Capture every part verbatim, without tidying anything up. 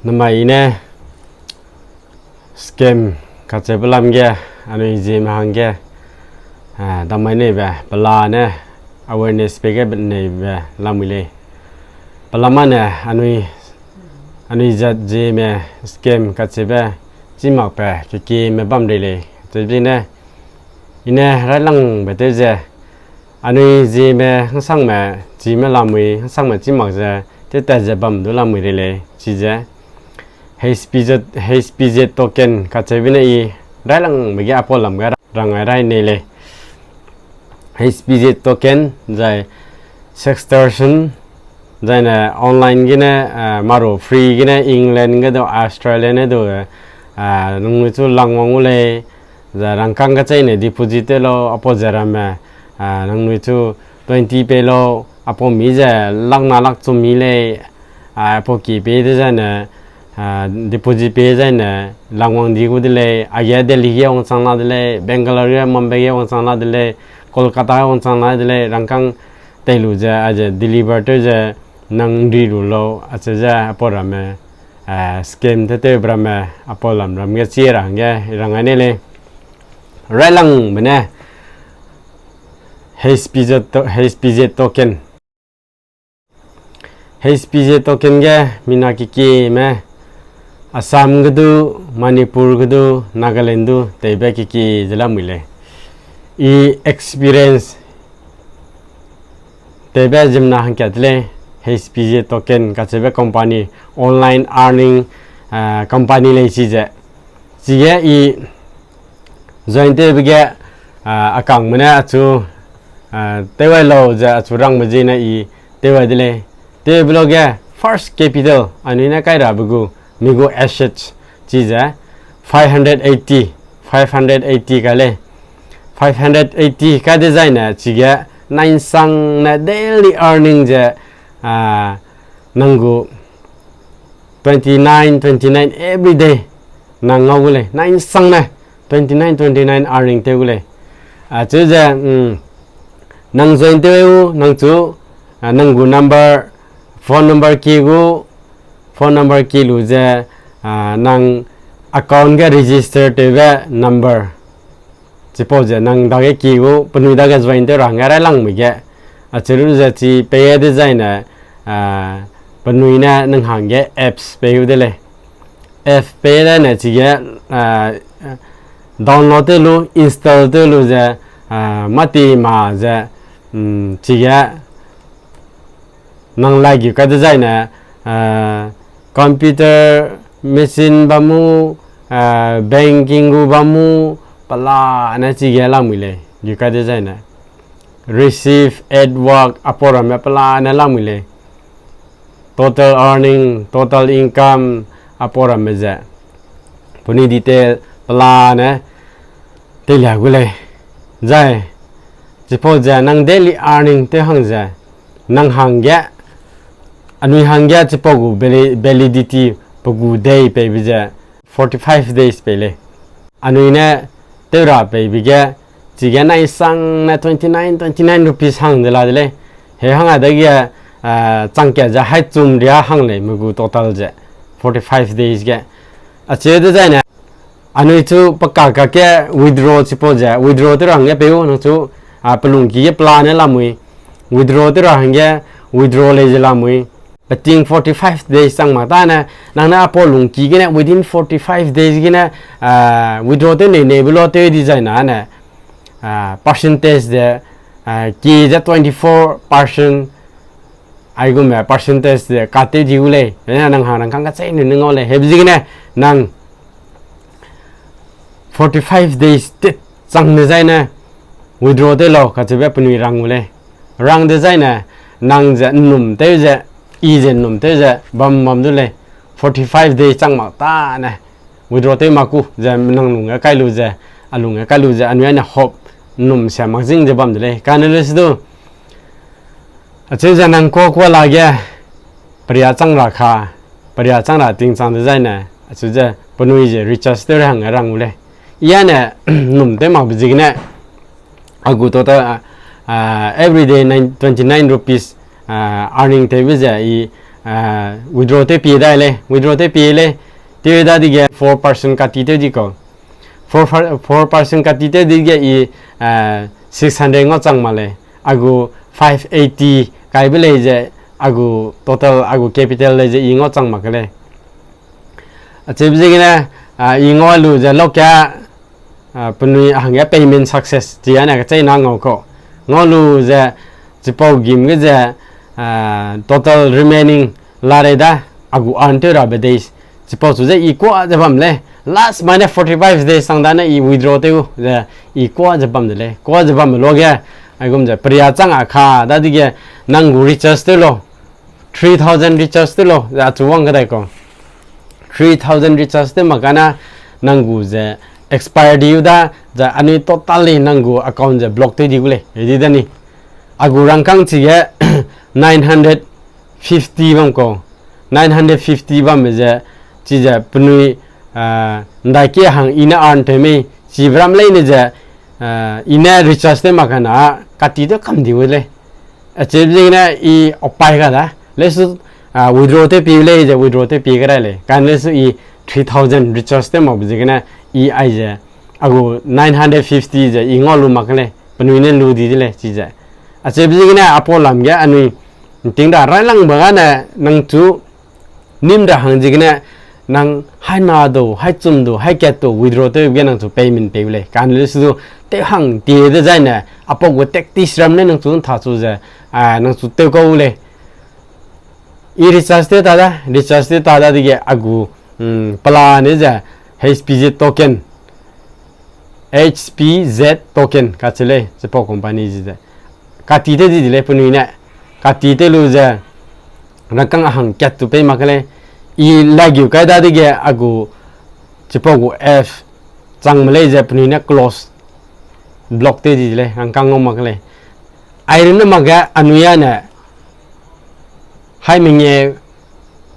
Namai i ne scam kacheube lam ge, anui Zeme hangge, ah, damai neibe, pela ne awareness pe ge neibe lamui lei. Pela mane anui, anui zat Zeme scam kacheube chî makbe kekieme bam rei lei. Chibe ne, i ne railangbe tew ze, anui Zeme hangsangme chîme lamui, hangsangme chî mak ze, tewtat ze bam du lamui rei lei, chize H P Z, H P Z token kacheube ne i railangbe ge apau lam ge rang ai rai nei lei. H P Z token zai sextortion, zaine online gene, eh, maro free gene England ge du, Australia ne du, eh, nangnui chu langwang gu lei, zai rangkâng kecheîne deposit tew lau, apau ze ramme, ah, nangnui chu twenty pei lau, apau mi ze lakna lakchum mi lei, ah, apau ki pei dezaine, ah, deposit pei zaine langwang di gu de lei, aige Delhi ge wangchang la de lei, Bangalore ge, Mumbai ge wangchang la de lei, Kolkata ge wangchang la de lei, rangkâng tei lu ze, aize deliver tew ze, nang ri lu lau, acheu ze apau ramme, eh, scam tew tewbe ramme, apau lam ram ge chi ra hangge rang ai nei lei. Railangbe ne H P Z to-, H P Z token. H P Z token ge mina kekieme, Assam ge du, Manipur ge du, Nagaland du, tewbe keki ze lamui lei. I experience tewbe ziemmena hangkat lei, H P Z token kacheube company, online earning, ah, company lei chize. Chige i join tewbe ge, ah, akangme ne achu, ah, tewai lau ze achu rangbe ziene i tewai de lei. Tewbe lau ge first capital, anui ne kai rabe gu, mi gu assets, chize five hundred eighty, five hundred eighty kai lei. Five hundred eighty kai dezaine chige, nainsang ne daily earning ze, ah, nang gu twenty nine, twenty nine every day nang ngau gu lei, nainsang ne twenty nine, twenty nine earning tew gu lei. Acheu ze, mm, nang join tew u, nang chu, ah, nang gu number, phone number ki gu, phone number ki lu ze, ah, nang account ge register tewbe number. Chipau ze nang dage ki gu, penui dage join tew ra hangge railangbe ge. Acheu lu ze chi pei dezaine, ah, penui ne nang hangge apps pei u de lei. App pei dene chige, ah, download tew lu, install tew lu ze, ah, mâti ma ze, mm, chige nang lai gu kai dezaine, ah, computer machine bam mu, ah, banking gu bam mu, pelane chige lamui lei, gu kai dezaine. Receive, add work, apau ramme pelane lamui lei. Total earning, total income, apau ramme ze. Penui detail pelane teilia gu lei. Zai, chipau ze nang daily earning tew hang ze, nang hangge, anui hangge chipau gu vali-, validity pe gu day peibe ze forty-five days pei lei. Anui ne tew ra peibe ge, chige naisangne twenty-nine, twenty-nine rupees hang de la de lei. He hang a dege, ah, changkat ze haî chum ria hang lei me gu total ze forty-five days ge. Acheu dezaine, anui chu pe kakak ge withdraw chipau ze, withdraw tew ra hangge peu, nang chu, ah, pelungki ge pelane lamui, withdraw tew ra hangge, withdraw lei ze lamui. Peting forty-five days chang mak tane, nang ne apau lungki gene, within forty-five days gene, ah, withdraw tew nei neibe la tew dezaine ne, ah, percentage de, ah, ki ze twenty-four percent, aigume percentage de kat tew di gu lei, ne nang hang nang kang kacheîne ne ngau lei, hebe ziegene, nang forty-five days tet chang dezaine, withdraw tew lau kacheube penui rang gu lei. Rang dezaine, nang ze nnum tew ze, i ze nnum tew ze, bam bam du lei, forty-five days chang mak tane, withdraw tew mak ku ze, nang lungge kai lu ze, a lungge kai lu ze, anui ane hope nnum sia mak zing ze bam de lei. Kane le se du, acheu ze nang kua kua lage, peria chang ra ka, peria chang ra ting chang dezaine, acheu ze penui ze recharge tew ra hangge rang gu lei. I ane, nnum tew makbe ziegene, a gu total, ah, everyday nine, twenty-nine rupees, ah, earning tewbe ze i, withdraw tew pie dai lei, withdraw tew pie lei. Tew dadege four percent kati tew di kau. Four percent kati tew di ge i six hundred ngau chang mak lei. A gu five eighty kaibe lei ze, a gu total, a gu capital lei ze i ngau chang mak ke lei. Acheube ziegene, i ngau lu ze loka, penui hangge payment success chi ane kecheîna ngau kau. Ngau lu ze, chipau gim ge ze, total remaining la rei da, a gu earn tew rabe days. Chipau chu ze i kuâ ze bam lei. Last mai ne forty five days sang da ne i withdraw tew ze i kuâ ze bam de lei. Kuâ ze bambe luage, aigum ze peria chang a ka dadege nang gu recharge tew lau. Three thousand recharge tew lau ze achu wang kadai kau. Three thousand recharge tew mak kane nang gu ze expire di u da, ze anui totally nang gu account ze block tew di gu lei, di da ni. A gu rangkâng chige nine hundred fifty bam kau. Nine hundred fifty bambe ze, chize penui, ndai ki hang i ne earn tew mei, chibe ram leine ze, i ne recharge tew mak kane, kati tew kam di u lei. Acheube ziegene i opai ga da. Lesu, withdraw tew pie lei ze withdraw tew pie kadai lei. Kane lesu i three thousand recharge tew makbe ziegene i aize, a gu nine hundred fifty ze i ngau lu mak ke lei. Penui ne lu di de lei chize. Acheube ziegene apau lam ge anui nting ra railangbe gane nang chu nim ra hang ziegene nang haina du, haichum du, haikat du withdraw tew ge nang chu payment pei u lei. Kane lesu du tew hang tie dezaine, apau gu tactics ram ne nang chu ntha chu ze, nang chu tew kau lei. I recharge tew ta da, recharge tew ta dadege a gu, pelane ze H P Z token, H P Z token kacheu lei, chipau company zi ze. Kati tew di de lei penui ne. Kati tew lu ze, rangkâng a hang kat tu pei mak ke lei. I lageu kai dadege a gu, chipau gu app changme lei ze penui ne close, block tew di de lei, rangkâng ngau mak ke lei. Airunne makge anui ane, hai mengeu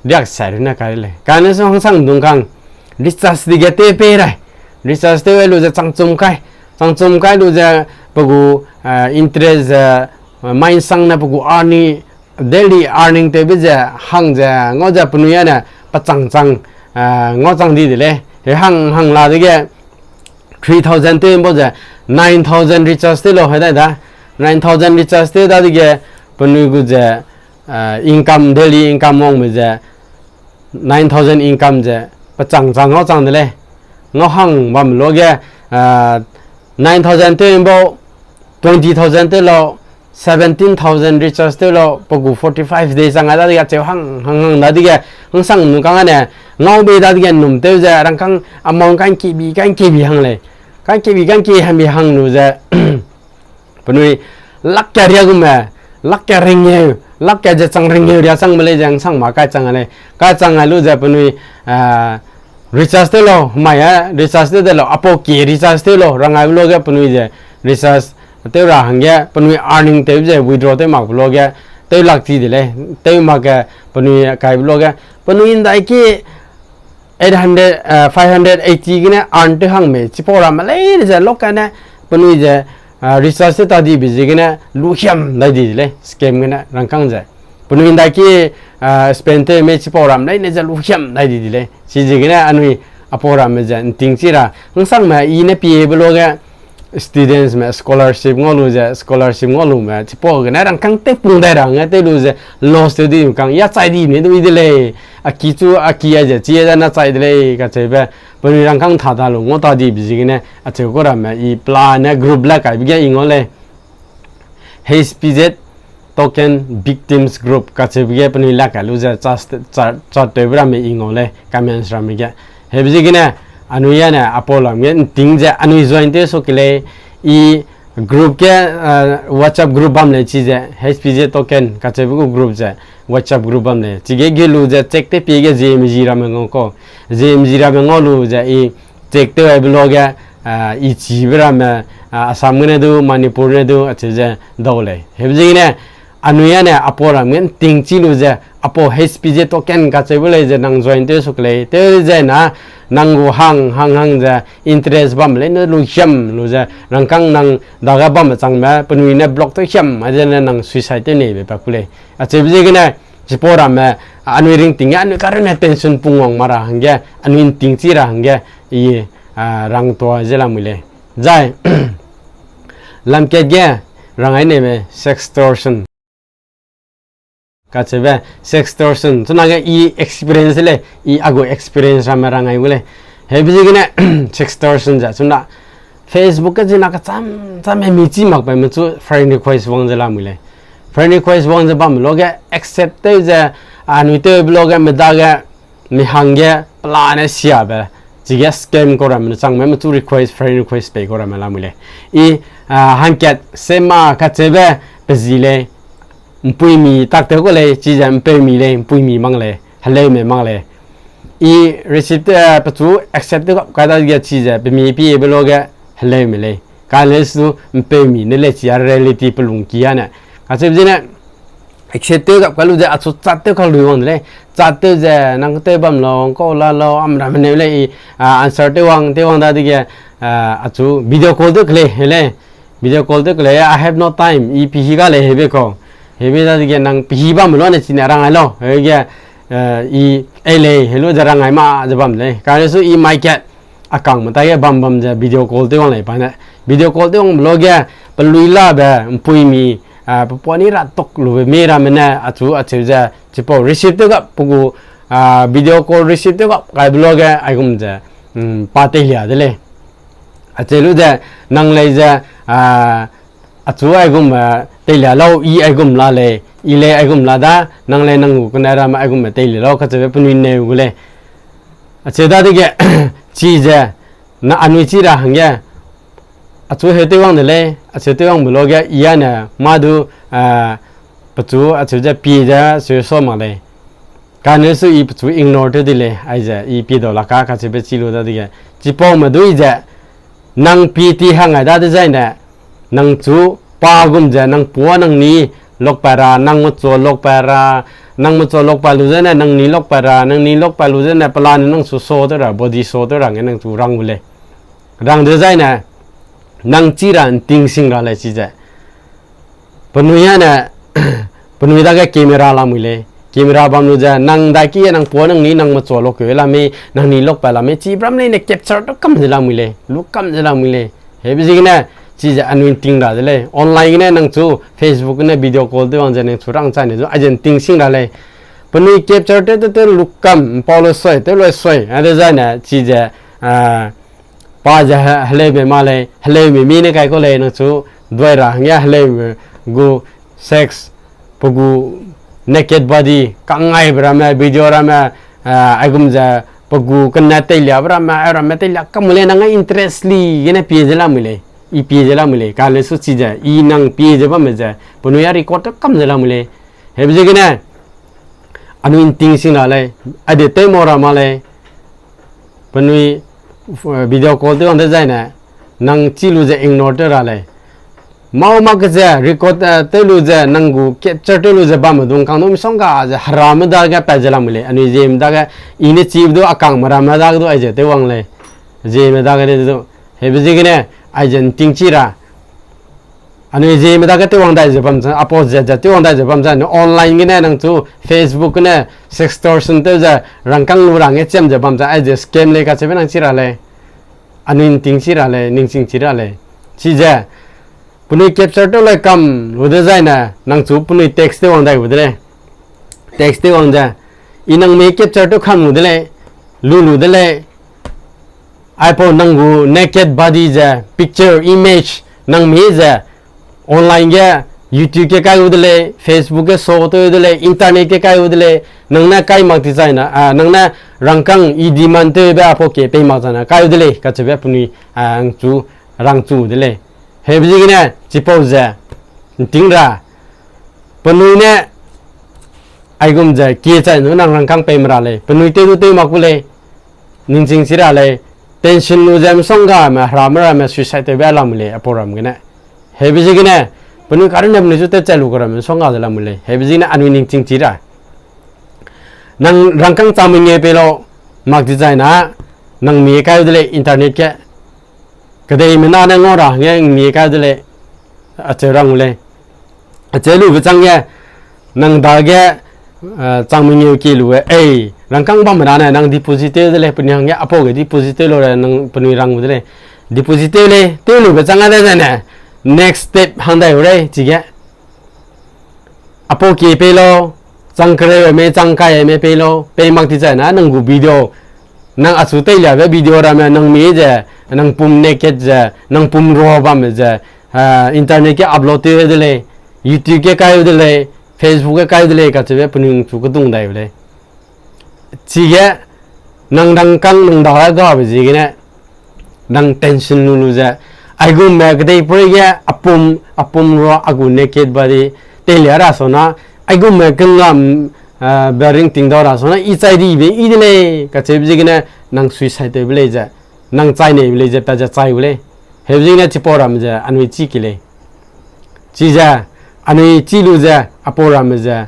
riak sai runne kai lei. Kane su hangsang dungkang, recharge dige tew pei rai. Recharge tew lu ze changchum kai. Changchum kai lu ze pe gu, interest ze, mainsangne pe gu earning, daily earning tewbe ze hang ze ngau ze penui ane, pechang chang, ngau chang di de lei. He hang hang la dege, three thousand tew bau ze, nine thousand recharge tew lau he dai da. Nine thousand recharge tew dadege, penui gu ze, income, daily income wangbe ze, nine thousand income ze, pechang chang ngau chang de lei. Ngau hang bam luage, nine thousand tew bau, twenty thousand tew lau, seventeen thousand recharge tew lau, pe gu forty-five days chang a dadege acheu hang hang hang dadege, hangsang nungkang ane, ngau bei dadege num tew ze, rangkâng amount kangkebi kangkebi hang lei. Kangkebi kangke hangbi hang lu ze, penui lak ka ria gume, lak ka ringeu, lak ka ze chang ringeu ria changbe lei ze hangsang ma kai chang a lei. Kai chang a lu ze penui, recharge tew lau, mai a recharge tew de lau, apau ki recharge tew lau, rang aibe luage penui ze recharge tew ra hangge, penui earning tew ze withdraw tew makbe luage, tew lak ti de lei, tew makge penui kaibe luage, penui ndai ki eight hundred, five hundred eighty gene earn tew hangme, chipau ramme leine ze lak kane, penui ze, recharge tew ta dibe ziegene luhiam dai di de lei, scam gene rangkâng ze. Penui ndai ki, spend tewme chipau ram leine ze luhiam dai di de lei. Chiziegene anui apau ramme ze nting chi ra. Hangsangme i ne piebe luage, studentsme scholarship ngau lu ze, scholarship ngau lume chipau gene rangkâng tewpung dai ra hangge tew lu ze, loss tew di kang ya chai di ne du i de lei. A ki chu, a ki ai ze chi dana chai de lei kacheube, penui rangkâng tha ta lu ngau ta dibe ziegene, acheu ku ramme i pelane group la kaibe ge i ngau lei. H P Z Token Victims Group kacheube ge penui la kai lu ze chat, chat, chat tewbe ramme i ngau lei, comments ramme ge. Hebe ziegene, anui ane apau lam ge nting ze anui join tew su ke lei, i group ge, WhatsApp group bam lei chize, H P Z Token kacheube gu group ze, WhatsApp group bam lei. Chige ge lu ze check tew pie ge Zeme zi ramme ngau kau. Zeme zi ramme ngau lu ze i check tew aibe luage, i chibe ramme, Assam gene du, Manipur ne du, acheu ze dau lei. Hebe ziegene, anui ane apau ram ge nting chi lu ze, apau H P Z Token kacheube lei ze nang join tew su ke lei. Tew ze na, nang gu hang, hang, hang ze, interest bam lei ne luhiam lu ze, rangkâng nang dage bamme changme, penui ne block tew hiam, a zene nang suicide tew neibe pa ku lei. Acheube ziegene, Chipau ramme, anui ringting ge, anui karunne tension pungwang ma ra hangge, anui ntingchi ra hangge, i, rangtua ze lamui lei. Zai, lamkat ge, rangai nebe sextortion. Kacheube, sextortion. Chunage i experience lei, i a gu experience ramme rangai gu lei. Heube ziegene, sextortion ze, chuna Facebook ge zina kacham, cham hemi chî makbe me chu friend request wang ze lamui lei. Friend request wang ze bam luge accept tew ze, anui tewbe luge medage, mi hangge pelane siabe, chige scam kau ramme ne changme me chu request, friend request pei kau ramme lamui lei. I, hangkat sema kacheube pe zi lei, mpuimi tak tew kau lei, chize mpeumi lei, mpuimi mang lei, heleume mang lei. I receipt, pechu accept tew gap kai dadege chize pemi piebe luge heleume lei. Kane su mpeumi ne lei chia reality pelungki ane. Kacheube zene, accept tew gap kai lu ze achu chat tew kak lui wang de lei. Chat tew ze nang tew bam lau, ngkau la lau, am ramme neu lei i, answer tew wang, tew wang dadege, achu video call tew ke lei, he lei. Video call tew ke lei, I have no time, i pehî ga lei hebe kau. Hebe dadege nang pehî bamme luane chine rangai lau, hege, i, ei lei, helu ze rangai ma ze bam lei. Kane su i mai kat, a kangme tage bam bam ze video call tew wang lei pa ne. Video call tew wangbe luge, pelui labe, mpuimi, pe puani ra tuk lube mi ramme ne, achu acheu ze, chipau receipt tew gap pe gu, video call receipt tew gap kaibe luge, aigum ze, pa teilia de lei. Acheu lu ze, nang lei ze, achu aigum, teilia lau, i aigum la lei, i lei aigum la da, nang lei nang gu kane ramme aigum teilia lau, kacheube penui neu gu lei. Acheu dadege, chize, na anui chi ra hangge, achu heu tew wang de lei, acheu tew wangbe luge, i ane, mâ du, pechu acheu ze pie ze, acheu sa mak lei. Kane su i pechu ignore tew de lei, aize, i pie dau la ka, kacheube chi lu dadege. Chipaume dui ze, nang pie ti hang ai da dezaine, nang chu pa gum ze, nang puâ nang ni lokpa ra, nang mechua lokpa ra, nang mechua lokpa lu zene, nang ni lokpa ra, nang ni lokpa lu zene, pelane nang su sa tew ra, body sa tew ra hangge nang chu rang gu lei. Rang dezaine, nang chi ra nting sing ra lei chize. Penui ane, penui dage camera lamui lei. Camera bam lu ze, nang daki e nang puâ nang ni nang mechua lokeu la mei, nang ni lokpa la mei, chi bram leine capture tew kam ze lamui lei, lu kam ze lamui lei. Hebe ziegene, chize anui nting ra de lei. Online gene nang chu, Facebook gene video call tew wang ze nang chu rang chaine zu, aize nting sing ra lei. Penui capture tew tew tew lu kam, mpau le sui, tew le sui, a dezaine, chize, pa ze heleume ma lei, heleume mi ne kai kau lei, nang chu duai ra hangge heleume gu sex, pe gu naked body, kangaibe ramme, video ramme, aigum ze, pe gu kena teiliabe ramme, ai ramme teilia kam lei, nang interest li gene pie ze lamui lei, i pie ze lamui lei, kane su chize, i nang pie ze bamme ze, penui a record tew kam ze lamui lei. Hebe ziegene, anui nting sing ra lei, ade tew mau ra ma lei, penui video call tew wang dezaine, nang chi lu ze ignore tew ra lei. Mau mak ke ze record tew lu ze nang gu capture tew lu ze bamme dung kang du misongga ze herame dage pat ze lamui lei, anui Zeme dage, i ne chibe du a kangme ramme dage du aize tew wang lei. Zeme dage de du. Hebe ziegene, aize ntingchi ra. Anui Zeme dage tew wang dai ze bam ze, apau ze ze tew wang dai ze bam ze, anui online gene nang chu Facebook gene sextortion tew ze rangkâng lu ra hangge chiam ze bam ze, aize scam lei kacheube nang chi ra lei. Anui ntingchi ra lei, ningchingchi ra lei. Chize, penui capture tew lai kam lu dezaine, nang chu penui text tew wang dai gu de lei. Text tew wang ze, i nang mi capture tew kam lu de lei, lu lu de lei. Aipau nang gu naked body ze, picture, image, nang mi ze, online ge, YouTube ge kai u de lei, Facebook ge show tew de lei, internet ge kai u de lei, nang ne kai mak ti zaina, nang ne rangkâng i demand tewbe apau ke pei mak zaina kai u de lei, kacheube penui, nang chu rangchu de lei. Hebe ziegene, chipau ze, nting ra, penui ne, aigum ze, kie chai nu nang rangkâng peime ra lei, penui tew du tew mak ku lei, ningchingchi ra lei, tension lu ze misonggame, herame ramme suicide tewbe lam lei, apau ram gene. Hebe ziegene, penui karunne penui chu tewchat lu kau ramme misongga ze lam lei, hebe ziegene anui ningchingchi ra. Nang rangkâng chame nge pei lau, mak di zaina, nang mi kai u de lei internet ge. Kedeime na ne ngau ra hangge mi kai u de lei, acheu rang u lei. Acheu lube chang ge, nang dage, chang mengeu kie lu e, ei, rangkâng bam ra ne, nang deposit tew de lei, penui hangge apau ge deposit tew lu ra, nang penui rang gu de lei. Deposit tew lei, tew lube chang a de zene, next step hang dai u rei, chige. Apau kie pei lau, chang kereu mei, chang kai mei pei lau, pei mak ti chai na, nang gu video, nang achu teiliabe video ramme, nang mi ze, nang pum naked ze, nang pum rua bamme ze, internet ge upload tew de lei, YouTube ge kai de lei, Facebook ge kai de lei, kacheube penui chu kedung dai u lei. Chige, nang rangkâng nang dage gabe ziegene, nang tension lu lu ze, aigumme kedeiperei ge apum, apum rua a gu naked body, teilia ra sona, aigumme kengam, be ringting dau ra sona, i chai dibe i de lei, kacheube ziegene, nang suicide tewbe lei ze, nang chai neibe lei ze, pa ze chai u lei. Hebe ziegene chipau ramme ze, anui chî ke lei. Chize, anui chî lu ze, apau ramme ze,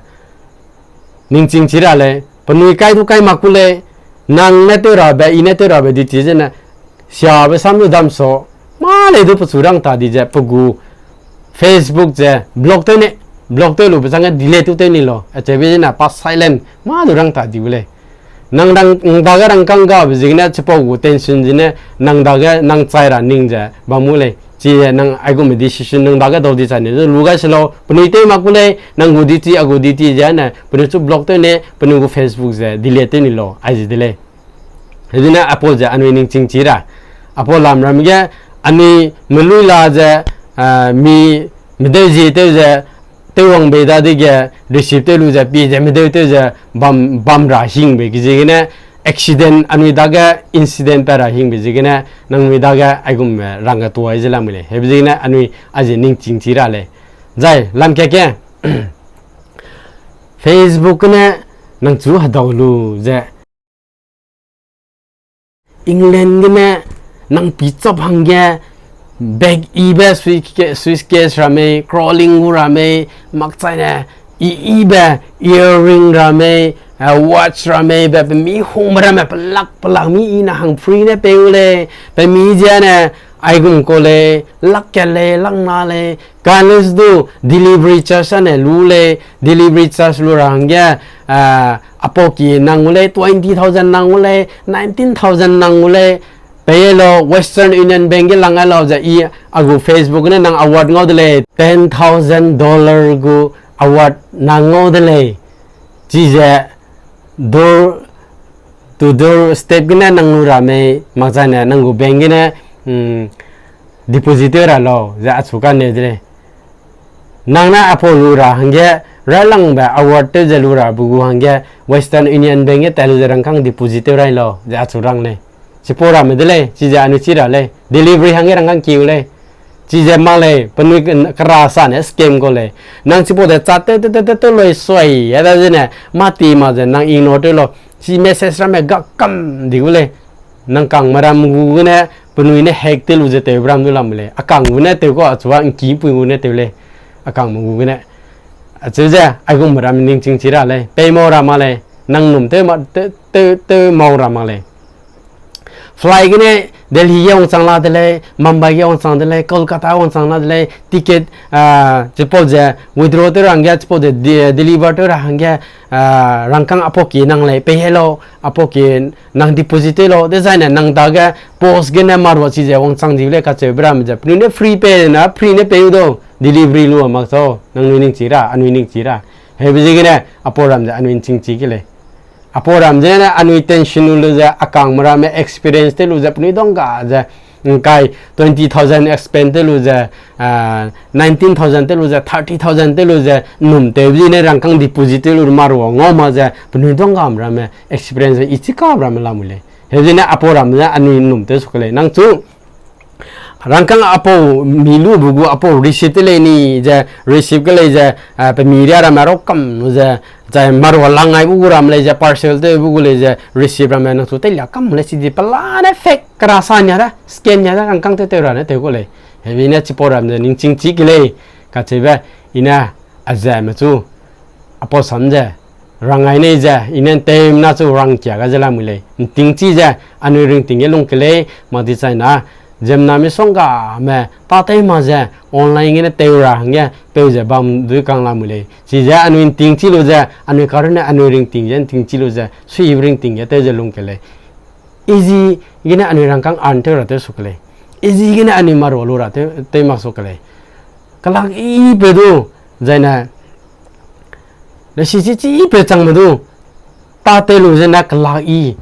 ningching chi ra lei, penui kai du kai mak ku lei, nang ne tew rabe, i ne tew rabe di chi zene, siabe sam du dam sa, mâ lei du pechu rang ta di ze, pe gu Facebook ze, block tew ne, block tew lube chang ge delete tew tew ni lau, acheube zene pa silent, mâ du rang ta di u lei. Nang dage rangkâng gabe ziegene chipau gu tension zene, nang dage nang chai ra ning ze bam u lei. Chize nang aigumme decision nang dage dau di chai ne, lu gai se lau, penui tew mak ku lei, nang gu di chi, a gu di chi zene, penui chu block tew ne, penui gu Facebook ze delete tew ni lau, aize de lei. Hezene apau ze anui ningching chi ra. Apau lam ramme ge anui melui la ze, mi medeu zie tew ze, tew wang bei dadege receive tew lu ze, pie ze medeu tew ze, bam, bam ra hingbe ge ziegene, accident anui dage incident pat ra hingbe ziegene, nangnui dage aigumme rangge tuai ze lamui lei. Hebe ziegene anui aize ningching chi ra lei. Zai, lam keke, Facebook gene nang chu hedau lu ze, England gene nang pichap hangge bag ibe, suitcase ra mei, crawling gu ra mei, makchaine, i, ibe, earring ra mei, watch ra mei, be, pe mi hungbe ramme, pelak, pelak mi i ne hang free ne pei u lei, pe mi ziane, aigum kau lei, lak kat lei, lak na lei, kane du delivery charge ane lu lei, delivery charge lu ra hangge, apau ki nang gu lei, twenty thousand nang gu lei, nineteen thousand nang gu lei, pei lau, Western Union Bank ge lang lau ze i a gu Facebook ne nang award ngau de lei, ten thousand dollar gu award nang ngau de lei, chize door to door step gene nang lu ra mei, makchaine nang gu bank gene deposit tew ra lau ze achu kane de lei. Nang ne apau lu ra hangge, railangbe award tew ze lu ra be gu hangge, Western Union Bank ge tat lu ze rangkâng deposit tew rai lau ze achu rang lei. Chipau ramme de lei, chize anui chi ra lei, delivery hangge rangkâng kiu lei. Chize mak lei, penui kera sane scam kau lei. Nang chipau de chat tew tew tew tew tew lui suai a da zene, mâ ti mak ze nang ignore tew lau. Chi message ramme gak kam di gu lei. Nang kangme ram gu gene, penui ne hack tew lu ze tewbe ram du lam lei. A kang gu ne tew kau, achu a ngkipui gu ne tew lei. A kangme gu gene. Acheu ze, aigumbe ram ningching chi ra lei. Pei mau ra mak lei. Nang num tew, tew, tew mau ra mak lei. Flight gene Delhi ge wangchang la de lei, Mumbai ge wangchang de lei, Kolkata wangchang la de lei, ticket, chipau ze withdraw tew ra hangge, chipau ze deliver tew ra hangge, rangkâng apau ki nang lei, pei he lau, apau ki nang deposit tew lau, dezaine nang dage post gene marua chize wangchang di lei kacheube ram ze, penui ne free pei na, free ne pei u dau, delivery lu mak chau, nangnui ningchi ra, anui ningchi ra. Hebe ziegene, apau ram ze anui ningching chi ke lei. Apau ram zene anui tension lu lu ze, a kangme ramme experience tew lu ze, penui dongga ze, ngkai twenty thousand expend tew lu ze, nineteen thousand tew lu ze, thirty thousand tew lu ze, num tewbe zene rangkâng deposit tew lu marua ngau mak ze, penui dongga ramme experience i chika ramme lamui lei. Hebe zene apau ram ze anui num tew su ke lei. Nang chu, rangkâng apau mi lu bu gu apau receipt te lei ni ze, receipt ke lei ze, pe mi ria ramme rau kam lu ze, zai marua lang ai bu gu ram lei ze, parcel tew bu gu lei ze, receipt ramme nang chu teilia kam lei chi di pelane fake kera sa nia da, scam nia da, rangkâng tew tew ra ne tew ku lei. Hebe ne chipau ram ze ningching chi ke lei, kacheube, i ne, a zeme chu, apau sam ze, rang ai nei ze, i ne nteumena chu rangkia ga ze lamui lei. Ntingchi ze, anui ringting ge lung ke lei, mak di chai na, Ziemmena misonggame tâtew mak ze online gene tew ra hangge peu ze bam dui kang lamui lei. Chize anui ’nting chi lu ze, anui karune anui ringting ze ’nting chi lu ze, suiyibe ringting ge tew ze lung ke lei. Iji gene anui rangkâng earn tew ra tew su ke lei. Iji gene anui marua lu ra tew, tew mak su ke lei. Kelak i pe du, zaine, lesi chi chi pe changme du, tâtew lu zene kelak i,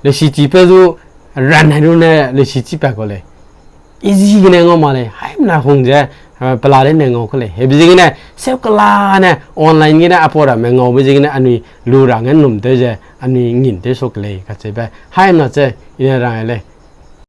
lesi chi pe du, ran hei lu ne lesi chi pa kau lei. Iji gene ngau mak lei, haimena hung ze, eh, pela leine ngau ke lei. Hebe ziegene, seu kela ne, online gene apau ramme ngaube ziegene anui lu ra nge ’nnum tew ze, anui ngin tew su ke lei, kacheube. Haimena che, i ne rang lei.